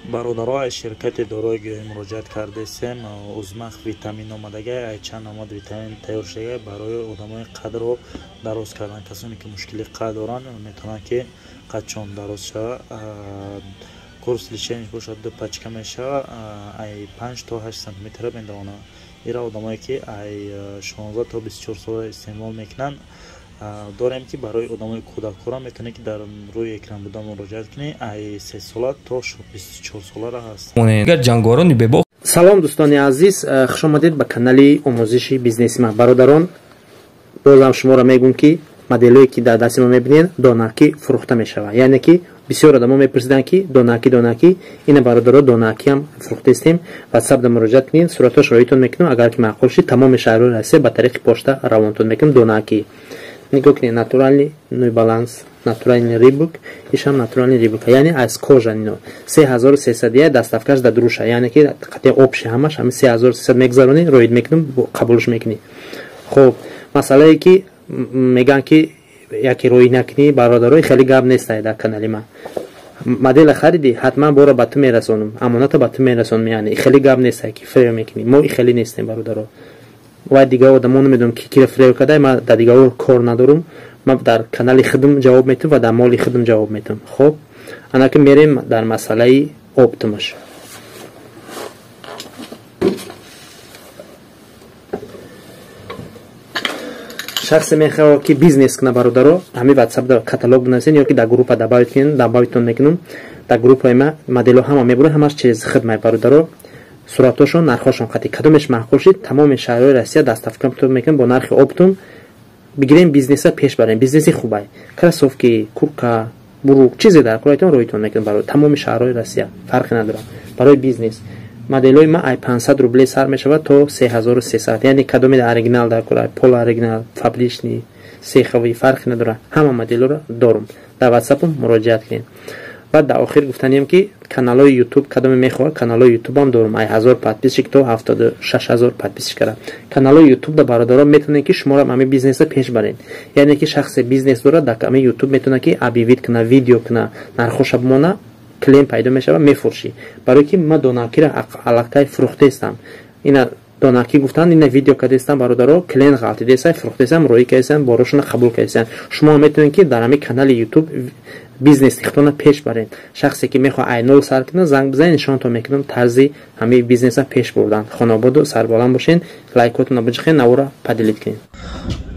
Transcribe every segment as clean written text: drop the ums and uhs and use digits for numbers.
Бародаро, аз ширкати дорои гиёҳӣ муроҷиат кардесем. Узмах витамин омадагай, ай чанд намуд витамин тайёр шудагай барои одамои қадро дароз кардан. Касоне ки мушкили қад доранд, метавонанд ки қадшон дароз шава. Курс лечения бошад, ду пачка мешава, ай 5 то 8 сантиметра медавонад. Ира одамое ки ай 16 то 24 сола истеъмол мекунанд. Дорем ки барои одамои кӯдаккора, метавонед ки дар рӯи экран буда муроҷиат кунед, ай 3 сола то 24 солара ҳаст. Агар ҷанговарони бебок. Салом, дӯстони азиз, хуш омадед ба канали омӯзиши бизнеси ман. Бародарон, бозам шуморо мегӯм, ки моделое ки дар дасти мо мебинед, донаки фурӯхта мешавад. Яъне ки бисёр одамо мепурсиданд, ки донаки, донаки. Ина, бародаро, донакиам фурӯхтаистем. Ватсапда муроҷиат кунед, суратҳош роитон мекунам. Агар ки маъқул шид, тамоми шаҳрҳои Россия ба тариқи пошта равонтон мекунам. Донаки нигоҳ кунед: натуральный Нью Баланс, натуральный Рибок, ишам натуральный Рибок, яъне аз кожа. Ино 3300, доставкаш да дуруша, яъне ки қати общий ҳамаш ҳами 3300 мегузаронӣ, роид мекунам, қабулш мекунӣ. Хуб, масъалае ки мегӯянд, ки яке роӣ накунӣ, бародарои, хеле гап нестай. Дар канали ман модела хариди, ҳатман бора ба ту мерасонам, амоната ба ту мерасонам. Яъне хеле гап нестай, ки фиреб мекунӣ. Мо хеле нестем, бародаро. Вай дигар одамо намедонам, ки кира фиреб карда. Ман дар дигарҳо кор надорам, ман дар канали худам ҷавоб метавам ва дар моли худам ҷавоб метавам. Хуб, анаки мерем дар масъалаи оптом аш. Шахсе мехоҳад, ки бизнес кунад, бародаро, ҳамин ватсапда каталог бинависед ё ки дар группа добавить кунед, добавить тон мекунам. Дар группаи ма моделҳо ҳама мебурад, ҳамаш через хидмат, бародаро, суратҳошон, нархҳошон қатъи. Кадомеш маъқул шид, тамоми шаҳрҳои Россия доставка мекунем бо нархи оптом. Бигирем, бизнеса пеш барем, бизнеси хубай. Кроссовки, куртка, брюк, чизе дар кораитон, роитон мекунем барои тамоми шаҳрҳои Россия, фарқе надорад. Барои бизнес моделҳои ма ай 500 рубле сар мешавад то 3300. Яъне кадоме оригинал дар кора, поло оригинал, фабричный, цеховый, фарқе надорад, ҳама моделҳоро дорум. Дар ватсапам муроҷиат кунед. Баъд дар охир гуфтанием, ки каналҳои Ютуб кадоме мехоҳад, каналҳои Ютубам дорум, ай 1000 подписчик то 76 000 подписчик кара. Каналҳои Ютуб да, бародаро, метавонед, ки шуморо ҳами бизнеса пеш баред. Яъне ки шахсе бизнес дорад, дар ҳами Ютуб метавонад, ки объявить куна, видео куна, нархоша бимона, клиент пайдо мешавад, мефурӯшӣ. Барое ки ма донакира аллакай фурӯхтаистам. Ина донакӣ гуфтанд, ина видео кардастам, бародаро, клиент ғалтидеса, фурӯхтаистам, роӣ кардастам, борошона қабул кардастам. Шумо метавонед, ки дар ҳамин канали Ютуб бизнеси худтона пеш баред. Шахсе ки мехоҳад ай нол сар кунад, занг бизанед, нишонтон мекунам тарзи ҳамин бизнеса пеш бурдан. Хонободу сарбаланд бошед, лайкотонро биҷихед, навора поделить кунед.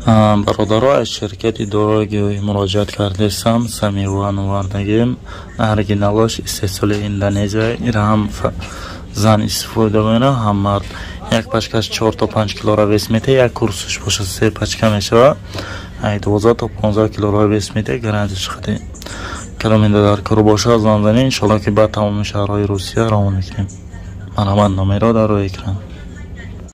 Бародаро, аз ширкати дорои гиёҳӣ муроҷиат кардастам. Самиван овардагим, оригиналош истеҳсоли Индонезия. Ира ҳам зан истифода мебарад, ҳам мард. Як пачкаш 4 то 5 килора вес метаҳад, як курсаш бошад, се пачка мешавад, ай 12 то 15 килора вес метаҳад, гарантияш хати. Кадоминда дар кор бошад, занг занед. Иншоалло, ки ба тамоми шаҳрҳои Русия равон мекунем. Марҳамат, номерро дар рӯи экран.